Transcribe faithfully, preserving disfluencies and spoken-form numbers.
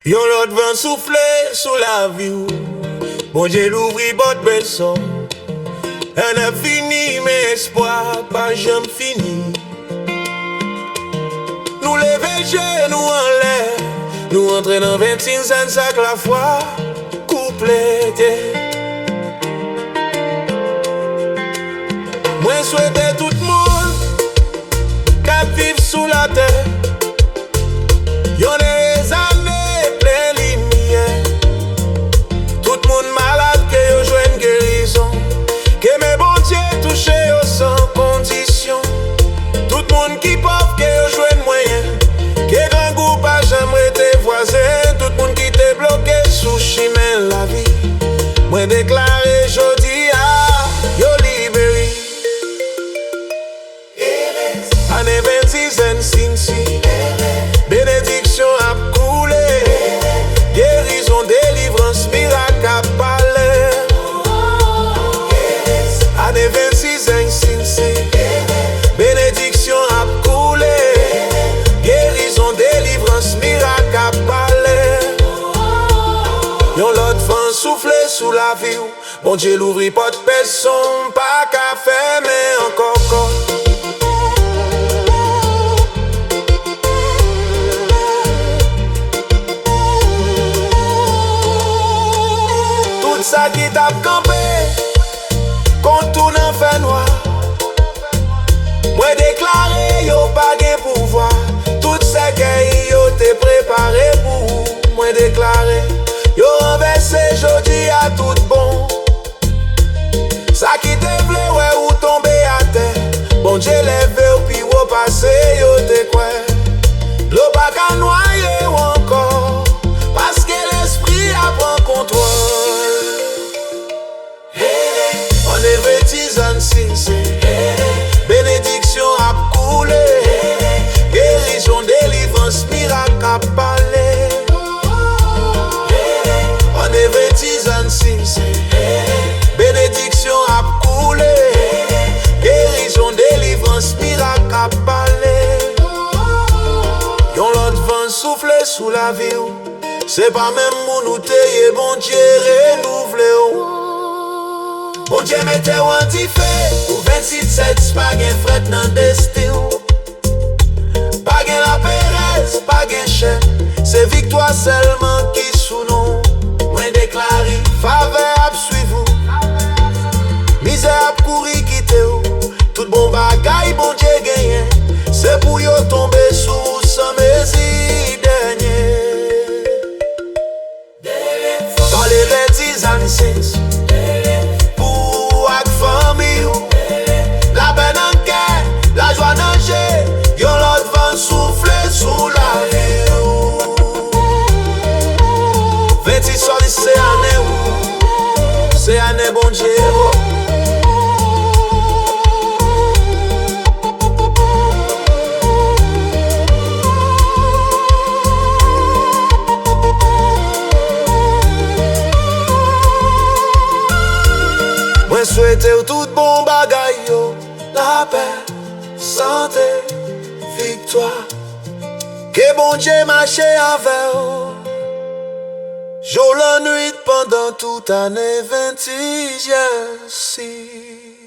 Yon lòt van soufle sou lavi w. Bondye louvri pòt bèlsò. Lanè fini, men espwa pa janm fini. Nou leve je nou anlè. Nou antre nan vennsizèn sa k lafwa kouplete. Mwen swete tout moun k ap viv sou latè yon erez ane plen limyè. Tout moun malad ke yo jwenn gerizon. Ke men Bondye touche yo san kondisyon. Tout moun ki pòv ke yo jwenn mwayen. Ke grangou pa janm rete vwazen. Tout moun ki te bloke sou chimen lavi. Mwen deklare jodi a, yo libere. Ane vennsizèn sinsi. Benediksyon ap koule. Gerizon, delivrans, mirak ap pale. Ane vennsizèn sinsi. Benediksyon ap koule. Gerizon, delivrans, mirak ap pale. Yon lòt van soufle sou lavi w. Bondye louvri pòt pèsonn pa ka fèmen ankò. Tout sa ki t ap kanpe kont ou nan fènwa. Mwen deklare yo pa gen pouvwa. Tout sèkèy yo te prepare pou ou. Mwen deklare yo ranvèse jodi a tout bon. Sa ki te vle wè ou tonbe atè. Bondye leve w pi wo pase yo te kwè. Dlo pa ka nwaye w ankò. Paske Lespri a pran kontwòl. Ane vennsizèn sinsi. Benediksyon ap koule. Gerizon, delivrans, mirak ap pale. Ane vennsizèn sinsi. Benediksyon ap koule. Gerizon, delivrans, mirak ap pale. Yon lòt van soufle sou lavi w. Se pa menm moun ou te ye, Bondye renouvle w. Bondye mete w an dife. Pou vennsizèn pa gen frèt nan destin w. Pa gen laperèz, pa gen chèn. Se viktwa sèlman ki sou non w. Mwen deklare favè ap swiv ou. Mizè ap kouri kite w. Tout bon bagay Bondye genyen, se pou yo tonbe sou ou san mezi dènye. Pale rèdizan sins pou ou ak fanmi w. Lapè nan kè, lajwa nan je, yon lòt van soufle sou lavi w. Vennsizèn se ane w, se ane Bondye w. Mwen swete w tout bon bagay yo, lapè, sante, viktwa. Ke Bondye mache avè w jou lannwit pandan tout ane vennsizèn si.